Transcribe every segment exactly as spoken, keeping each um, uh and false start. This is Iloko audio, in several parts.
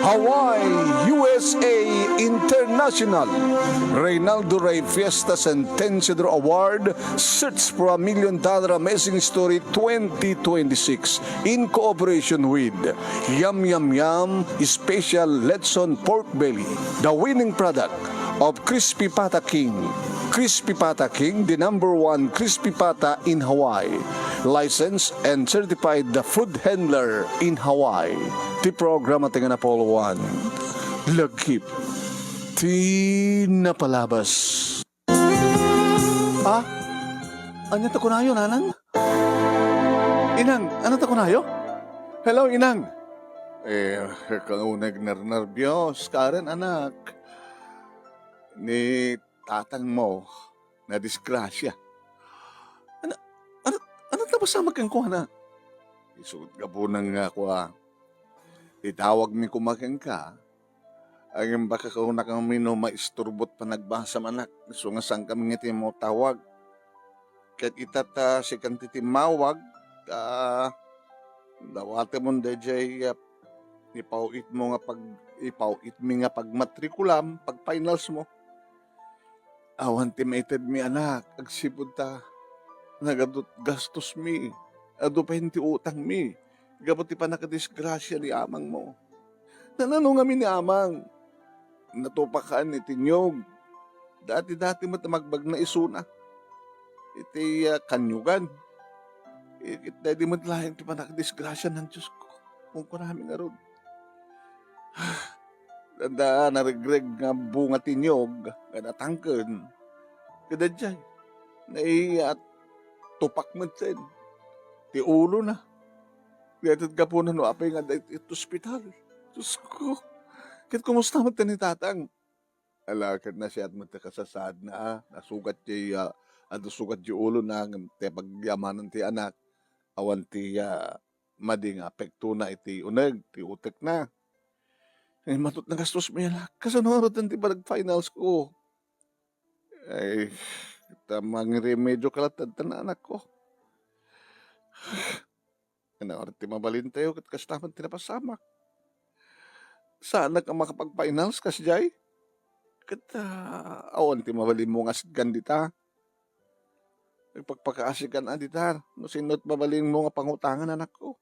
Hawaii, U S A International. Reynaldo Rey Fiesta Sentenciador Award, Search for a Million Dollar Amazing Story twenty twenty-six, in cooperation with Yum Yum Yum Special Lechon Pork Belly, the winning product of Crispy Pata King. Crispy Pata King, the number one crispy pata in Hawaii. Licensed and certified the food handler in Hawaii. Ti programa ti nga napulwan. Lagip ti napalabas. Ah? Ania ta kunayo, nanang? Inang, ania ta kunayo? Hello, inang. Eh, kang uneg nernerbios, Karen, anak. Ni tatang mo, nadisgrasya. Ano, ano, ano ta masamak kenkuana? Isu gapuna nga kua, itawagmi koma kenka, agin baka kaunakami no maisturbot panagbasam, anak, isu nga saankami nga ti mautawag. Ket ita ta sikan ti timmawag, ta dawatemon daydiay, ah, ipaw-itmo nga pag-, ipaw-itmi nga pagmatrikulam, pag-finals mo. Awan ti maitedmi, anak, agsipud ta nagadut gastosmi, adu pay ti utangmi, gapu ti pannakadisgrasya ni amangmo. Nanano ngamin ni amang? Natupakan iti niyog. Dati-dati met a magbagna isuna. Iti, ah, kanyogan. I-, ket daydi met laeng ti pannakadisgrasya, Dios ko. Kunkunami ngarud. Adda naregreg nga bunga ti niyog nga natangken. Kadaydiay, naiya, tupak metten ti ulona. Daytoy gapuna no apay nga adda iti ospital. Dios ko. Ket kumusta met ni tatang? Ala, ket nasiat met ti kasasaadna, a. Nasugat ti, a, adu sugat ti ulona, ngem ti pagyamanan ti anak, awan ti, a, madi nga apektona iti uneg ti utekna. Eh, matut nagastos mi, ala, kasano ngarud ti panag-finals ko? Ay, ta mangremedioka latta, anakko. Ano ti mabalintayo ket kasta met ti napasamak? Saanak a makapag-finals kasdiay? Ket, ah, awan ti mabalinmo nga asitgan dita. Nagpakpakaasikan a dita. No sino ti mabalinmo nga pangutangan, anakko?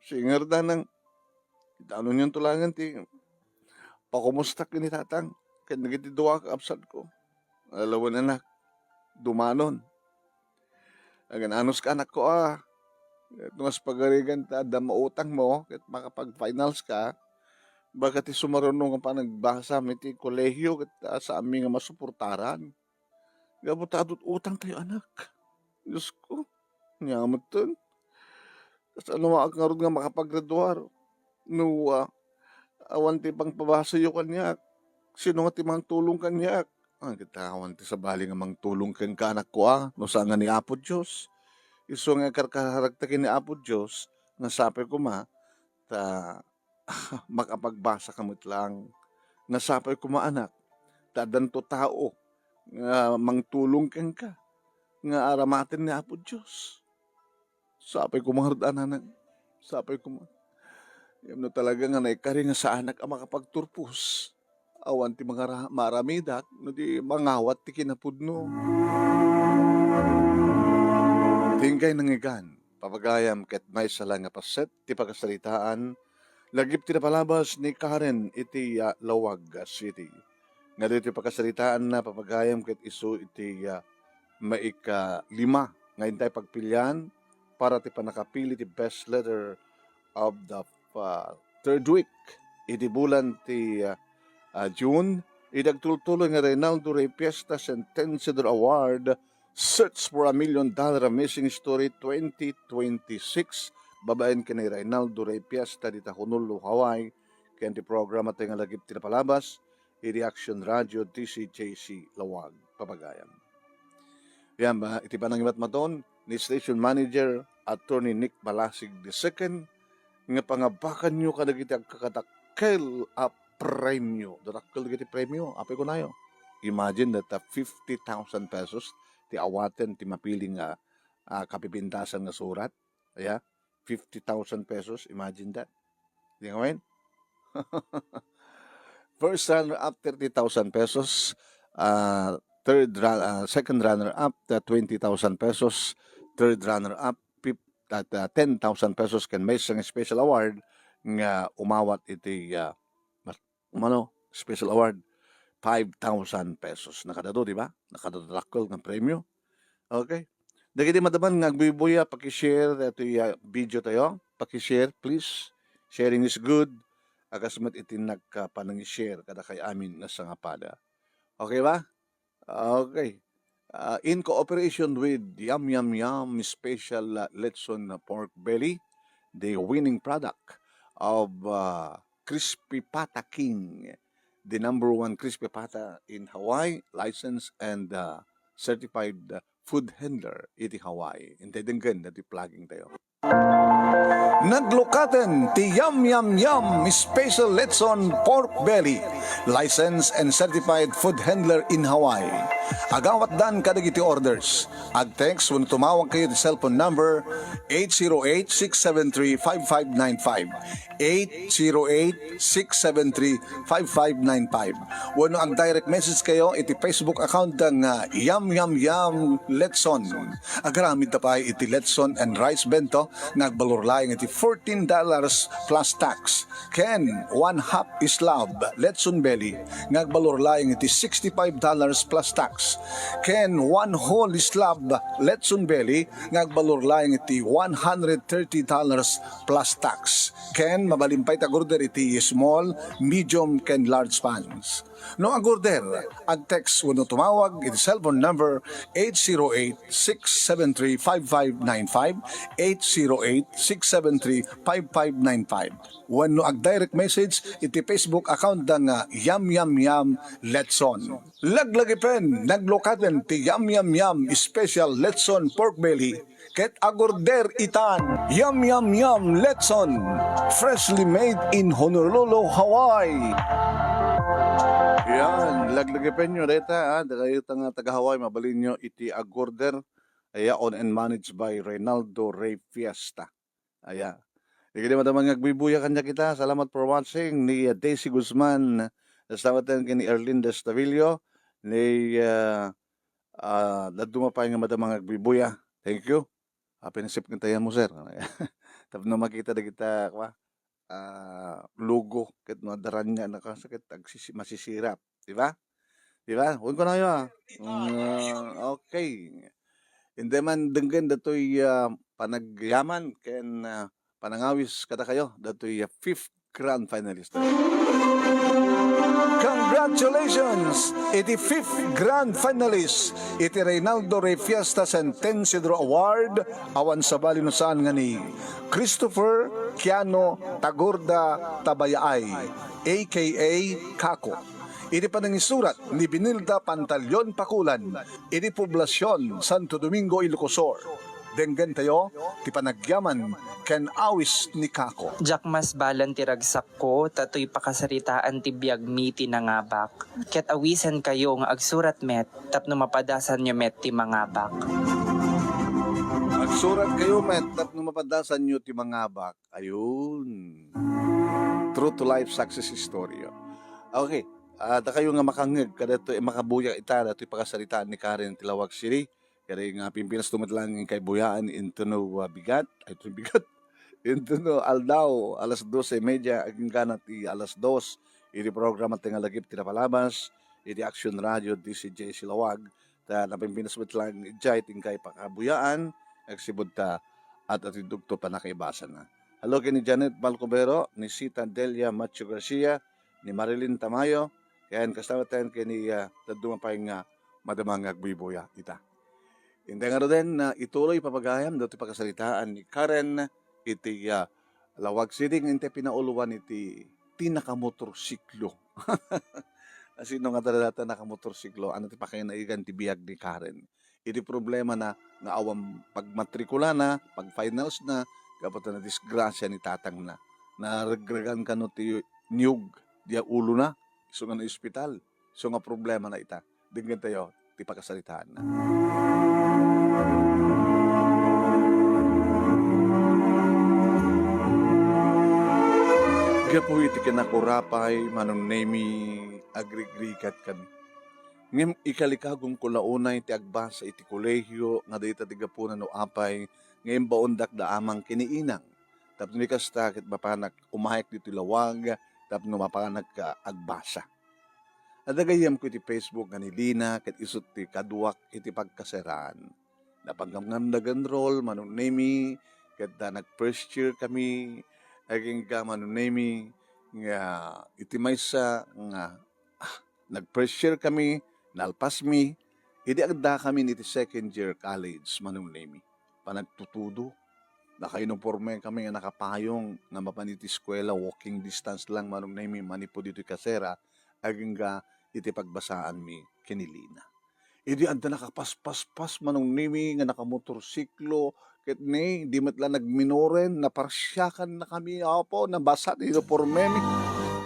Singer da nang, itanonyon to langen ti pakumustak ni tatang ken dagiti dua ka absent ko. Alawen, anak, dumanon. Agan-anos ka, anakko, a. Ket no kas pagarigan ta adda mautangmo ket makapag-finals ka, baka ti sumaruno nga panagbasam iti kolehio ket, a, saanmi nga masuportaran. Gapu ta adut utang tayo, anak. Dios ko, ania metten? Kasanoak ngarud nga makapaggraduar? No, ah, awan ti pangpabasayo kaniak, sino nga ti mangtulong kaniak? Ah, kita awan ti sabali nga mangtulong kenka, anakko, a, no saan nga ni Apo Dios. Isu nga ikarkararagta ken ni Apo Dios, nga sapay koma ta makapagbasa ka met lang. Nga sapay koma, anak, ta addanto tao nga mangtulong kenka nga aramaten ni Apo Dios. Sapay koma ngarud, a, nanang. Sapay koma. Ngem no talaga nga naikari nga saanak a makapagturpos, awan ti mangara-, maaramidak no di mangawat ti kinapudno. Ti inkay nangngegan, papagayam, ket maysa la nga paset ti pakasaritaan, lagip ti napalabas ni Karen iti, ah, Laoag City. Nga ditoy pakasaritaanna, papagayam, ket isu iti, ah, maikalima nga intay pagpilian para ti pannakapili ti best letter of the, ah, third week iti bulan ti, ah, ah, June, iti agtultuloy nga Reynaldo Rey Fiesta Sentenciador Award, Search for a Million Dollar Amazing Story twenty twenty-six, babaen ken ni Reynaldo Rey Fiesta dita Honolulu, Hawaii, ken ti programa tayo nga lagip ti napalabas, iti Action Radio, D C J C Laoag, papagayam. Yan ba, iti panangimatmaton ni Station Manager, Attorney Nick Balasig the second, nga pangabakanyo kadagiti agkakadakkel a premio. Dakkel dagiti premio, apay kunayo. Imagine that, uh, fifty thousand pesos ti awaten ti mapili nga, ah, kapipintasan nga surat. Aya, fifty thousand pesos. Imagine that. Di ngamin? First runner-up, thirty thousand pesos. Ah, third run-, ah, second runner-up, ah, twenty thousand pesos. Third runner-up, fif-, at, ah, ten thousand pesos ken maysa nga special award nga umawat iti, ah, mas-, umano, special award, five thousand pesos. Nakadado, di ba? Nakadado dakkel nga premyo. Okay. Dagiti madaman nga agbuybuya, paki-share daytoy, ah, video tayo. Paki-share, please. Sharing is good. Akas met iti nagkapanang-share kadakay amin nga sangapada. Okay ba? Okay. Ah, in cooperation with Yum Yum Yum Special, ah, Lechon Pork Belly, the winning product of, ah, Crispy Pata King, the number one crispy pata in Hawaii, licensed and, ah, certified, ah, food handler iti Hawaii. Intay denggen dati vlogging tayo. Naglukaten ti Yum Yum Yum Special Lechon Pork Belly, licensed and certified food handler in Hawaii. Agawatdan kadagiti orders. Ag-text wenno tumawag kayo ti cellphone number eight zero eight, six seven three, five five nine five. Eight zero eight, six seven three, five five nine five. Wenno ag-direct message kayo iti Facebook account nga Yum Yum Yum Lechon. Agaramid ta pay iti Lechon and Rice Bento nga agbalor laeng iti fourteen dollars plus tax, ken one half slab Lechon Belly nga agbalor laeng iti sixty-five dollars plus tax, ken one whole slab Lechon Belly nga agbalor laeng iti one hundred thirty dollars plus tax, ken mabalin pay ti ag-order iti small, medium, ken large pans. No ag-order, ag-text wenno tumawag iti cellphone number eight zero eight, six seven three, five five nine five, eight zero eight, six seven three, five five nine five. Wenno ag-direct message iti Facebook account da nga Yum Yum Yum Lechon. Laglagipen, naglukaten ti Yum Yum Yum Special Lechon Pork Belly ket ag-order itan. Yum Yum Yum Lechon, freshly made in Honolulu, Hawaii. Yan, laglagipenyo dayta, ah, dakayo ta nga taga Hawaii, mabalinyo iti ag-order. Aya, owned and managed by Reynaldo Rey Fiesta. Aya. Dagiti madama nga agbuybuya kaniak ita. Salamat for watching. Ni, uh, Daisy Guzman. Salamat ken ni Erlinda Estavillo. Ni, uh, uh, dadduma pay nga madama nga agbuybuya. Thank you. Ah, pinasip nga tayo mo, sir. Tapno makita dagita, kwa, ah, logo, ket no, adaran niya, naka-, sakit, agsisi-, masisirap. Di ba? Di ba? Huwag ko na yun, ah. Mm, okay. Hindi man denggen datoy, ah, panagyaman ken, ah, panangawis kadakayo, datoy, ah, fifth grand finalist. Congratulations iti fifth grand finalist iti Reynaldo Rey Fiesta San Isidro Award, awan sabali no saan nga ni Christopher Kiano Tagorda Tabayaay, A K A Kako. Iti panangisurat ni Benilda Pantaleon Pakulan, iti Poblacion, Santo Domingo, Ilocos Sur. Denggentayo ti panagyaman ken awis ni Kako. Diak masbalan ti ragsakko, ta toy pakasaritaan ti biagmi ti nangabak. Ket awisankayo nga agsurat met tapno mapadasanyo met ti mangabak. Agsuratkayo met tapno mapadasanyo ti mangabak. Ayun. True to life success story. Okay. Ah, dakayo nga makangngeg kadatoy, makabuya ita datoy pakasaritaan ni Karen ti Laoag City. Kari nga Pilipinas, tumet lang inkay buyaan into no, ah, bigat, ay, ito bigat, into no aldaw, alas dose y media, agingga na ti alas dos, iti programa ti nga lagip ti napalabas, iti Action Radio, D C J C Laoag, ta napimpinas met lang idiay ti inkay pakabuyaan, agsibud ta at atidugto panakaibasana. Hello, ken ni Janet Balcobero, ni Sita Delia Macho Garcia, ni Marilyn Tamayo, ken kasta met ken ni, ah, dadduma pay nga madama nga agbuybuya ita. Inday ngaruden, ah, ituloy papagayam datoy pakasaritaan ni Karen iti, ah, Laoag City nga inti pinauloan iti, ti nakamotorsiklo. Sino nga data nakamotorsiklo? Ano ti pakainaigan ti biag ni Karen? Iti problema na nga awan pagmatrikulana, pag-finals na, gapu ta nadisgrasya ni tatangna. Naregregan kano ti niyog diay ulona, isu nga naospital, isu nga problema na ita. Denggentayo ti pakasaritaanna. Gapu iti kinakurapay, Manong Nemi, agrigrigat kami. Ngem ikalikagumko la unay ti agbasa iti kolehio nga dayta ti gapuna no apay nga imbaondak da amang ken ni Inang. Tapno ni kasta ket mapanak umayek ditoy lawag tapno mapanak, ah, agbasa. Adda gayyemko iti Facebook nga ni Lina ket isu ti kaduak iti pagkaseraan. Napagngam-ngam nag-enroll, Manong Nemi, ket da nag-first year kami, agingga, Manong Nemi, nga iti maysa nga, ah, nag-first year kami, nalpasmi, idi adda kami iti second year college, Manong Nemi. Panagtutudo, nakauniporme kami nga nakapayong nga mapan iti eskuela, walking distance lang, Manong Nemi, manipud iti kasera, agingga iti pagbasaanmi ken ni Lina. Idi adda nakapaspaspas, Manong Nemi, nga nakamotorsiklo, ket ni, di met la nagminoren, naparsiakan na kami, apo, nabasa ti unipormemi.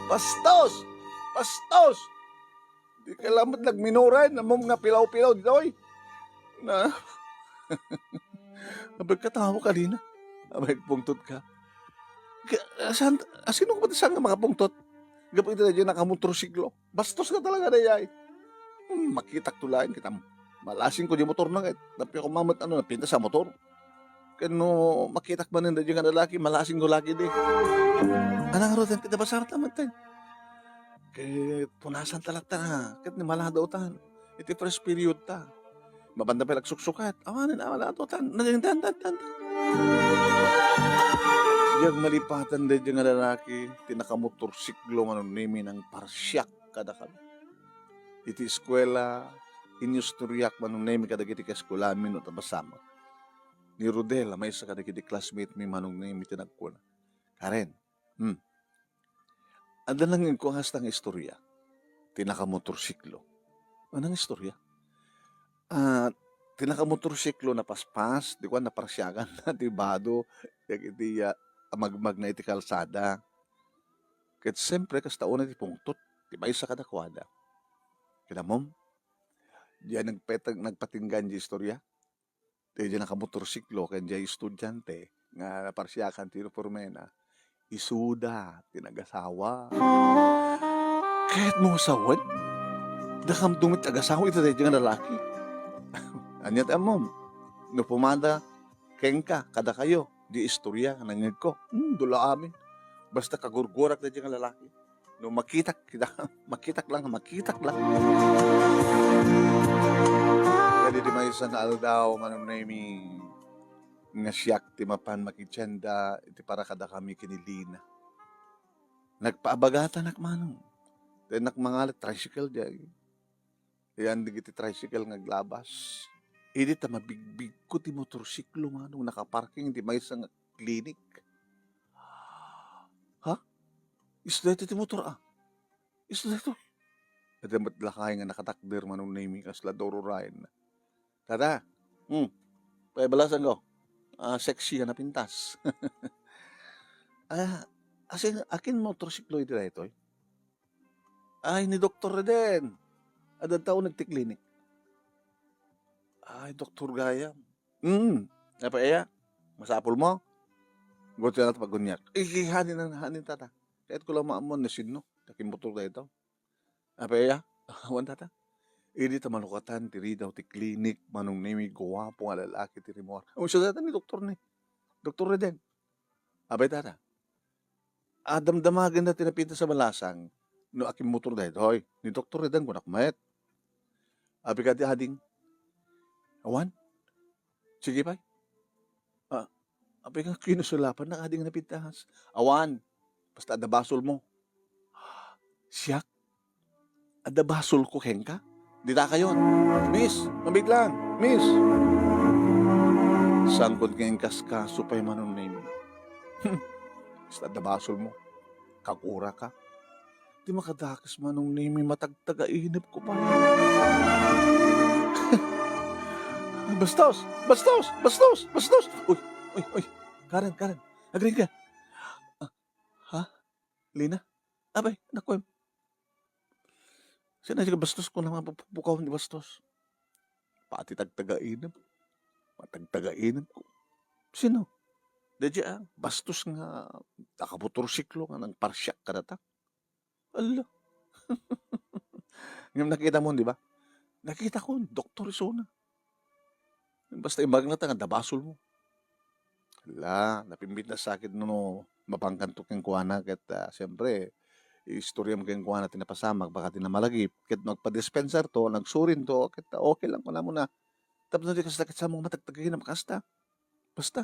Bastos! Bastos! Di ka la met nagminoren, ammom nga pilaw-pilaw ditoy. Na, abay, katawa ka, Lina. Abay, pungtot ka. Ka-, saan, asino ka ba ti saan nga makapungtot? Gapu iti daydiay nakamotorsiklo. Bastos ka talaga, dayay. Hmm, makitak to laeng kita. Malasing ko di motor na, ket napia ko mamet, ano, napintas a motor. Ken no makitak manen daydiay nga lalaki, malasing ko lagi di. Anang ruten, ket nabasar ta met, ten. Ket punasan ta latta, ket ni maladaw tan. Iti first period ta. Mabanda pay lagsuksukat. Awanen, a, maladaw tan. Naging tan, tan, tan, tan. Diak malipatan daydiay nga lalaki, ti nakamotorsiklo, Manong Nemi, nangparsiak kadakami. Iti eskuela, inyustoriak, Manong Nemi, kadagiti kaeskuelami no ta basam. Ni Rodel, a maysa kadagiti classmate mi, Manong Nemi, ti nagkuna, Karen, hmm, adda nangngegko a kasta nga istoria. Ti nakamotorsiklo. Anang istoria? Ah, ti nakamotorsiklo napaspas, di kuan, naparsiakan na ti bado, dagiti, ah, amagmagna iti kalsada. Ket siempre, kasta unay ti pungtot, ti maysa kadakuada. Ket ammom, diay nagpetag-, nagpatinggan diay istoria. Ti diay nakamotorsiklo ken diay estudiante nga naparsiakan ti unipormena, isuda ti nagasawa. Ket no asawen, dakam met ti agasawa iti daydiay nga lalaki. Ania ti ammom? No pumada kenka, kadakayo, diay istoria nga nangngegko. Hmm, dula amin. Basta kagurgurak daydiay nga lalaki. No makitak kita, makitak lang, makitak lang. Kadi ti maysa nga aldaw, Manong Nemi, nga siak ti mapan makitienda iti para kadakami ken ni Lina. Nagpaabagatanak, Manong. Dinak mangalek tricycle diay. Yan dagiti tricycle nga aglabas. Idi ta mabigbigko ti motorsiklo, Manong, nakaparking iti maysa nga klinik. Ha? Isu daytoy ti motor, a? Isu daytoy. Adda met lakay nga nakatakder, Manong Nemi, kasla dururayenna. Tata, hmm, paibalasangko. Ah, sexy nga napintas. Ah, asin, akin motorsiklo iti daytoy? Ay, ni Doktor Reden. Adda tao nagtiklinik. Ay, Doktor Gayam. Hmm. Apay aya? Masapul mo? Gutian at paguniak. Eh, hanin, hanin, tata. Kahit ko lang maamuan na sino. Takin motor na ito. Apay aya? Awan, tata. Idi ta malukatan, ti ridaw, ti klinik, Manong Nemi, guwapo nga lalaki, ti rimuar. Ang siya, tata, ni Doktor ni. Doktor Reden. Apay, tata. Ah, damdamagen da ti napintas a balasang no akin motor daytoy. Ni Doktor Redan kunak met. Abi kadi ading, awan. Sige pay. Ah, abi nga kinusulapan na ading napintas. Awan. Basta adda basol mo. Siak? Adda basolko kenka? Dita kayon. Miss, mabit lang. Miss. Sangkot nga inkaskaso pay Manong Nemi. Basta adda basolmo. Kagura ka. Di makadakes Manong Nemi, matagtaga inep ko pa. Bastos! Bastos! Bastos! Bastos! Uy! Uy! Uy! Karen! Karen! Agring ka! Ah, ha? Lina? Abay, nakuem. Saan na siya bastos ko na mga pupukawon ni bastos? Pati tagtaga-inep. Matagtaga-inep ko. Sino? Daydiay, ah, bastos nga nakamotorsiklo nga nangparsiak kadata. Ala. Ngem nakita mo, di ba? Nakita ko, doktor isuna. Basta imbag na ta nga adda basol mo. Ala, napimbit na sakit no mapangkanto kenkuana ket, ah, siyempre, iistorya mo kenkuana ti napasamak, baka di na malagip. Ket no agpadispensar to, nagsurin to, ket, ah, okay lang, kuna mo na. Tapno di kasta ket sa mga matagtagay na makasta. Basta.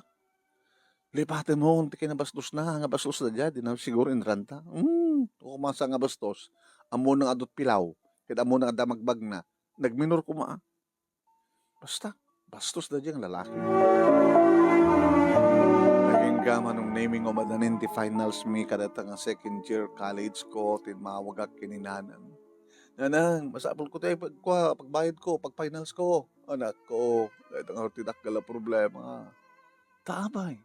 Lipaten mo ti kinabastos na, nga bastos na dia, di na siguro inranta. Hmm, o masa nga bastos. Ammo na nga adut pilaw, ket ammo na nga damagbag na. Nagminor kuma, ah. Basta, bastos da diay nga lalaki. Nagingga Manong Nemi nga umadanin ti finals mi kadata nga second year college ko, timmawagak ken ni Nanang. "Nanang, masapul ko ti pagkua, pagbayad ko, pag finals ko." Anak ko, dayta nga ti dakkel a problema. Ta apay,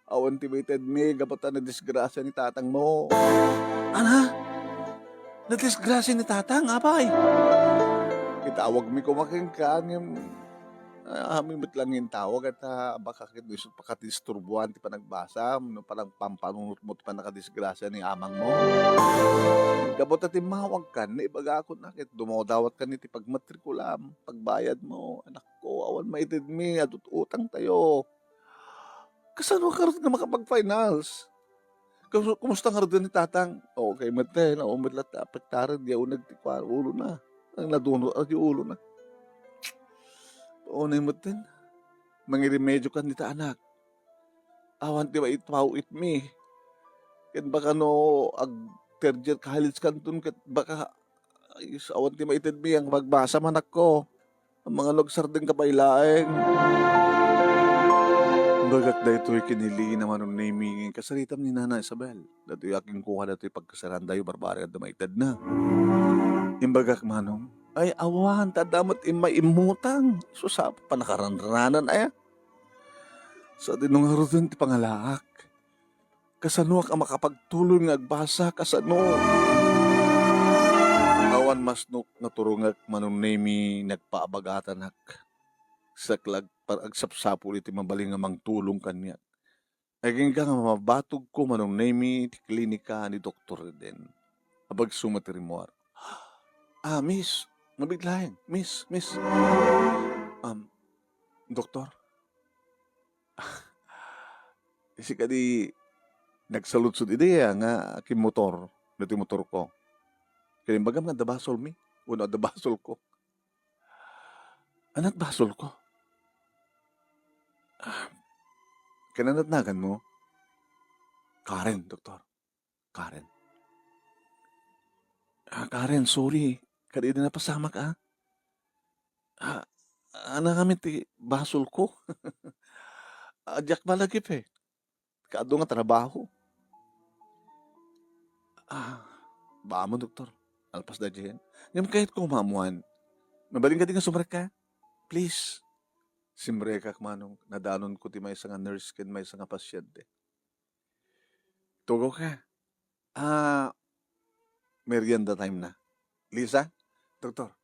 awan ti maited mi gapu ta nadisgrasia ni tatang mo. Ana? Nadisgrasia ni tatang, apay? Itawag mi kuma kenka, ngem, ah, amin met lang intawag, at, ah, baka ket isu pakadisturbuan ti panagbasam, no, parang pampanunot mo ti pannakadisgrasia ni amang mo. Gapu ta timmawagkan, naibagakon a ket dumawdawatkan iti pagmatrikulam, pagbayad mo, anak ko, awan maited mi, adut utang tayo. Kasano ka rut nga makapag-finals? Kamu-, kumusta ngarud ni tatang? Okay met, eh, naumit latta, apektaren, di uneg ti kua, ulo na. Ang nadunot, ah, di ulo na. Paunay met, eh. Mangiremedyo kan dita, anak. Awan ti maitpau itmi. Ken baka no ag third year college kanton, ket baka, ay, awan ti maited mi ang magbasa, manakko. Ang mga nagsardeng ka pay laeng. Bagak daytoy kinili na Manong Nemi, kasaritam ni Nana Isabel. Daytoy a kinkuha daytoy pagkasaraan dayo, barbari, adda maited na. Imbagak, Manong, ay, awan, ta adda met immay immutang. Isu sa pannakaranranan, aya. Sa dinungarudan ti pangalaak. Kasanoak a makapagtuloy nga agbasa? Kasano? Awan masnok nga turongek, Manong Nemi, nagpaabagatanak. Saklag par agsapsapul iti mabalin nga mangtulong kaniak. Agingga nga mabatogko, Manong Nemi, ti klinika ni Doktor Eden. Abagso met ti rimmuar. Ah, miss, mabiit laeng. Miss, miss. Um, doktor? Sika di nagsaludsod idi, ah, nga kimmotor, ditoy motorko. Ket imbagam nga adda basolmi, wenno adda basolko. Ania ti basolko? Ah, kinanatnagan mo? Karen, doktor. Karen. Ah, Karen, sorry. Kadidi napasamak, ah. Ah, ania ngamin ti basolko? Ah, diak malagip, eh. Kaadu nga trabaho. Ah, baka mo, doktor. Alpas da diyan. Ngem kayatko nga maammuan. Mabalin kadi nga sumrekka? Please. Simrekak, Manong. Nadanonko ti maysa nga nurse ken maysa nga pasyente. Tugaw ka. Ah, merienda time na. Lisa, doktor,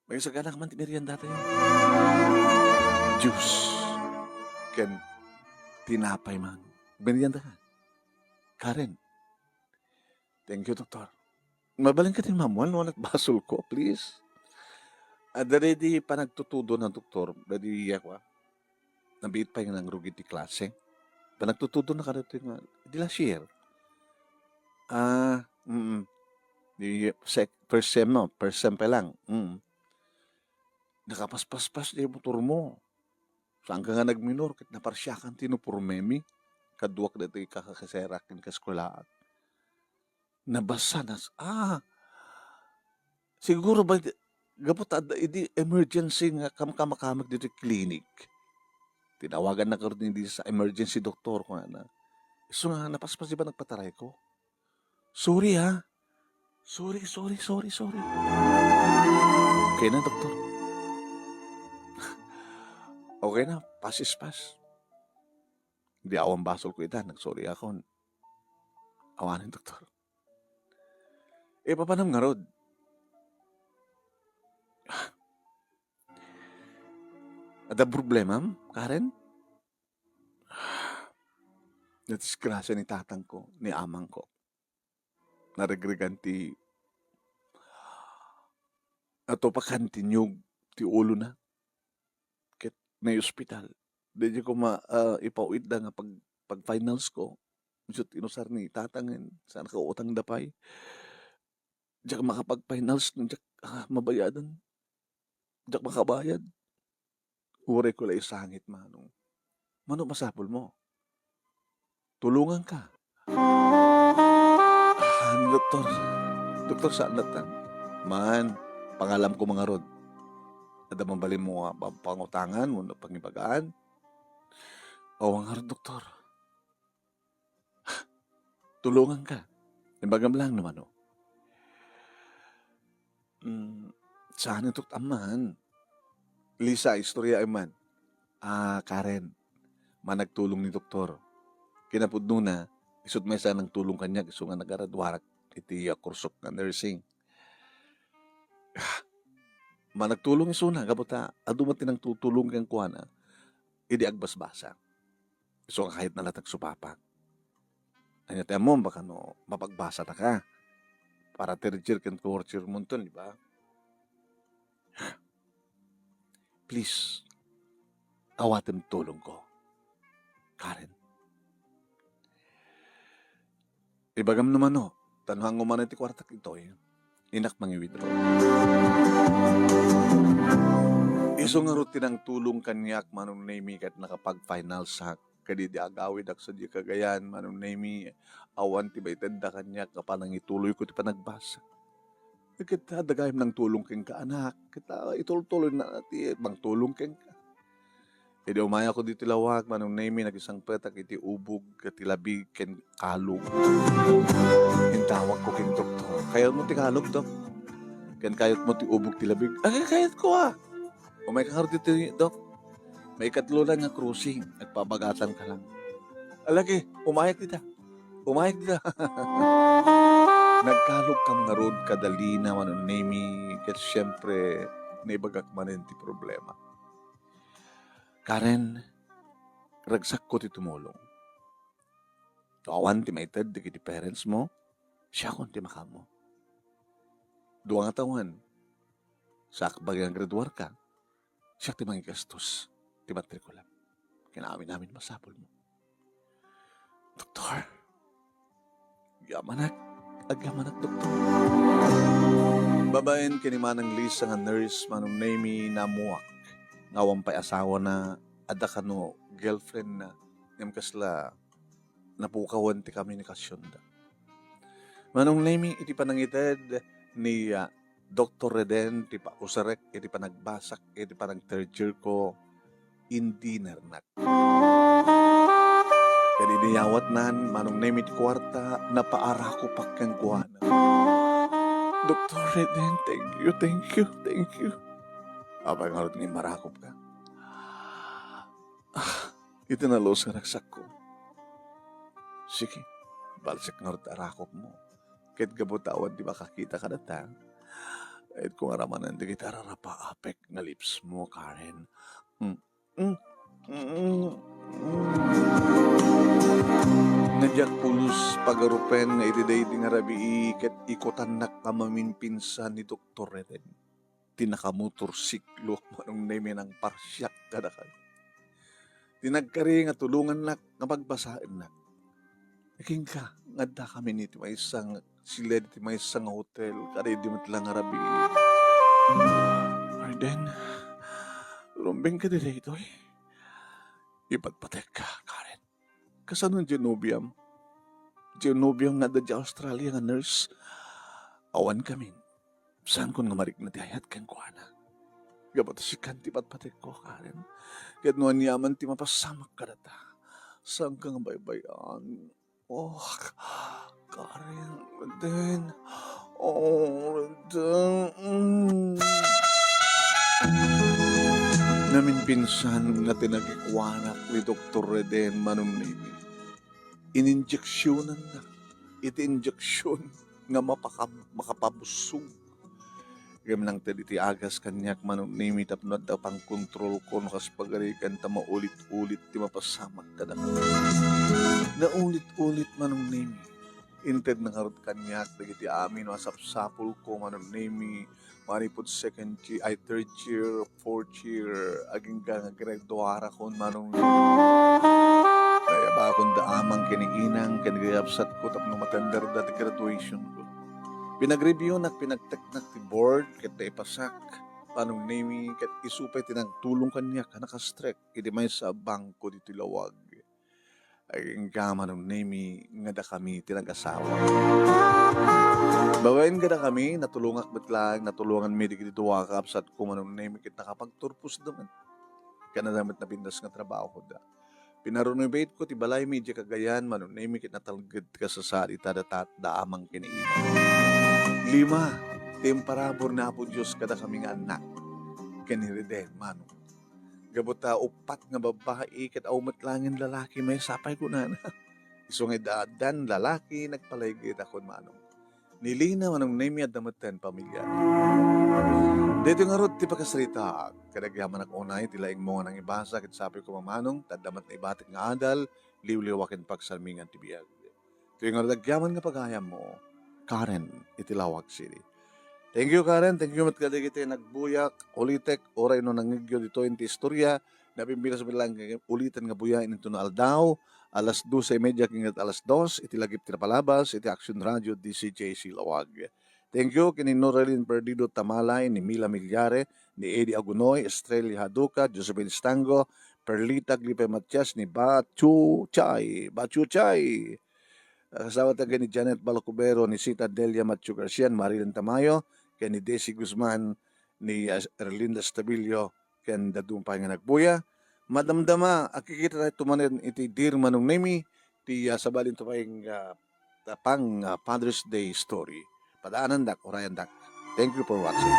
maisaganak man ti merienda tayo. Juice ken tinapay man. Merienda ka. Karen. Thank you, doktor. Mabalin ka din mamuan, no, anak, basolko, please. Ah, dadi di panagtutudo na, doktor. Dadi, ako, ah. Nabiit pay nga nangrugi ti klase. Panagtutudo na kadatoy nga, di last year. Ah, mm. Di sec-, first sem, no? First sem pa lang. Mm. Nakapaspaspas di motor mo. Saan ka nga nagminor, ket naparsiakan ti uniformemi. Kaduak datoy kakakaserak ken kaeskuelaan. Nabasa, nas-, ah, siguro ba, gapu ta adda idi emergency nga kamkamakamek ditoy clinic. Tinawagan na karo ni sa emergency doctor, kunana. Isu nga napaspas di ba nagpataray ko? Sorry, ha? Sorry, sorry, sorry, sorry. Okay na, doktor. Okay na, pass is pass. Di awan basolko ita, nagsorry ako. Awanen, doktor. Eh, papanam ngarud? Adda problemam, Karen? Nadisgrasya ni tatangko, ni amangko. Naregregan ti, natupakan ti niyog ti ulona. Ket naiospital. Daydiay koma, ah, ipaw-itda nga pag-, pag-finals ko. Isu ti inusar ni tatang, saan nakautangda pay. Diak makapag-finals, diak, ah, mabayadan. Diak makabayad. Uray ko la isangit, Manong. Mano masapul mo? Tulungan ka. Ah, doktor. Doktor, saan latta? Man, pangalam ko mangarud. Adda mabalin mo nga pa-, pangutangan wenno pangibagaan? Awan ngarud, doktor. Tulungan ka. Ibagam lang no mano. Mm, saan ito amman? Lisa, istorya man. Ah, Karen, managtulong ni doktor. Kinapudnona, isut' maysa nangtulong kaniak isu nga nagaraduarak iti, ah, kursok nga nursing. Ah, managtulong isuna, gapu ta adu met ti nangtutulong kenkuana idi agbasbasa. Isu nga kayatna latta nga supapak. Ania ti ammom, baka no mapagbasataka. Para third year ken fourth year monton, di ba? Please, awatem tulongko, Karen. Ibagam no mano, ta no hango manen ti kuartak ditoy, innak mangi-withdraw. Isu ngarud ti nangtulong kaniak, Manong Nemy, ket nakapag-finalsak. Ket idi agawidak sadiay Cagayan, Manong Nemy, awan ti maitedda kaniak nga panangituloyko ti panagbasa. Ket adda gayam nangtulong kenka, anak. Ket, ah, itultuloyna ti mangtulong kenka. Idi umayakko ditoy lawag, Manong Nemy, nagisangpetak iti ubog ket ti labig ken kalog. Intawagko ken doktor, "Kayatmo ti kalog, Dok? Ken kayatmo ti ubog ti labig?" "Ay, kayatko, ah." "Umayka ngarud ditoy, Dok. Maikatlo lang nga crossing, agpabagatan ka lang." "Alagi, umayak dita. Umayak dita." Nagkalog kam ngarud kadalina, Manong Nemy, ket siempre, naibagak manen ti problema. Karen, ragsakko ti tumulong. No awan ti maited dagiti parents mo, siakon ti makaammo. Dua nga tawen, sa baga nga graduarka, siak ti mangigastos ti matrikulam. Ken amin-amin masapul mo. Doktor, agyamanak, agyamanak, Doktor. Babaen ken ni Manang Lisa nga nurse, Manong Nemy, naammoak nga awan pay asawana, adda kano girlfriend na, ngem kasla napukawen ti komunikasionda. Manong Nemy, iti panangited ni, ah, Doktor Reden ti pa-, usarek iti panagbasak iti panag-third year ko, indinernak. Ket idi yawatnan, Manong Nemy, ti kuarta, napaarakopak kenkuana. "Doktor Reden, thank you, thank you, thank you." "Apay ngarud nga immarakopka?" "Ah, iti nalusarak, sakko." "Sige, balsek ngarud ti arakopmo. Ket gapu ta awan ti makakita kadata, itko nga ramanen dagiti ararapaapek nga lips mo, Karen." Mm. Mm. Mm. Mm. Nga diak pulos pagarupen nga iti daydi nga rabii ket ikutannak a maminpinsan ni Doktor Reden. Ti nakamotorsiklo, Manong Nemy, nangparsiak kadakayo. Ti nagkari nga tulongannak nga pagbasaennak. Kenka, nga addakami iti maysa nga siled iti maysa nga hotel, kada idi met la nga rabii. Arden, rumbeng ka ditoy. Ipatpatekka, Karen. Kasano diay nobiam? Diay nobiam nga adda diay Australia nga nurse? Awan kami. Saankon nga marikna ti ayat kenkuana. Gapu ta sikan ti patpatekko, Karen. Ket no aniaman ti mapasamak kadata, saanka nga baybay-an. Oh, Karen, Reden. Oh, Reden. Mm. Naminpinsan nga tinagikuanak ni Doktor Reden, Manong Nemy. Ininjeksyonanna iti injeksyon nga mapaka-, makapabusog. Ngem nangted iti agas kaniak, Manong Nemi, tapno adda pangkontrolko no kas pagarigan ta maulit-ulit ti mapasamak kadakami. Naulit-ulit, Manong Nemi. Intedna ngarud kaniak dagiti amin a sapsapulko, Manong Nemi, manipud second year, ay, third year, fourth year, agingga nga grade two arakon, Manong Nemi. Kayabakon da amang ken ni inang ken gayabsatko tapno matenderda ti graduationko. Pinagreviewnak, pinagteknak ti board ket naipasak, Manong Nemi, ket isu pay ti nagtulong kaniak a nakastrek iti maysa a bangko ditoy lawag. Agingga, Manong Nemi, nga dakami ti nag-asawa. Babaen kadakami, natulongak met laeng, natulonganmi dagiti dua a kabsatko, Manong Nemi, ket nakapagturposda met. Ken adda met napintas nga trabahoda. Pinarenovatesko ti balaymi idiay Cagayan, Manong Nemi, ket natalged ti kasasaad ita da tat-, da amang ken ni inang. Lima, ti imparabur ni Apo Dios kadakami nga annak ken ni Reden, Manong. Gapu ta uppat nga babbai ket awan met laengen lalaki, maysa pay kunana. Isu nga addan lalaki, nagpalaygayakon, Manong. Ni Lina, Manong Nemi, adda metten pamilya. Daytoy ngarud ti pakasaritaak. Ket agyamanak unay ti laingmo nga nangibasa ket sapay koma, Manong, ta adda met naibatik nga adal, liwliwa ken pagsarmingan ti biag. Daytoy ngarud agyaman nga pagayammo, Karen, iti Laoag City. Thank you, Karen. Thank you met kadagiti nagbuyak. Ulitek, uray no nangngegyo ditoy iti istorya, napimpilas met laeng uliten nga buyaen inton aldaw, alas doce y media ken alas dos, iti lagip ti napalabas iti Action Radio D C J C Laoag. Thank you ken ni Noralyn Perdido Tamalay, ni Mila Millares, ni Eddie Agunoy, Estrella Haduca, Josephine Stango, Perlita Aglipe Matias, ni Bachu Chay, Bachu Chay. Asawa ta ken ni Janet Balcubero, ni Sita Delia Matthew Garcia, Marilyn Tamayo, ken ni Desi Guzman, ni, ah, Erlinda Stabilio, ken dadduma pay nga nagbuya. Madamdama, agkikita tayo manen iti Dear Manong Nemi, ti, ah, sabali tayo pay nga, ah, pang, ah, Father's Day story. Padaanandak, urayandak. Thank you for watching.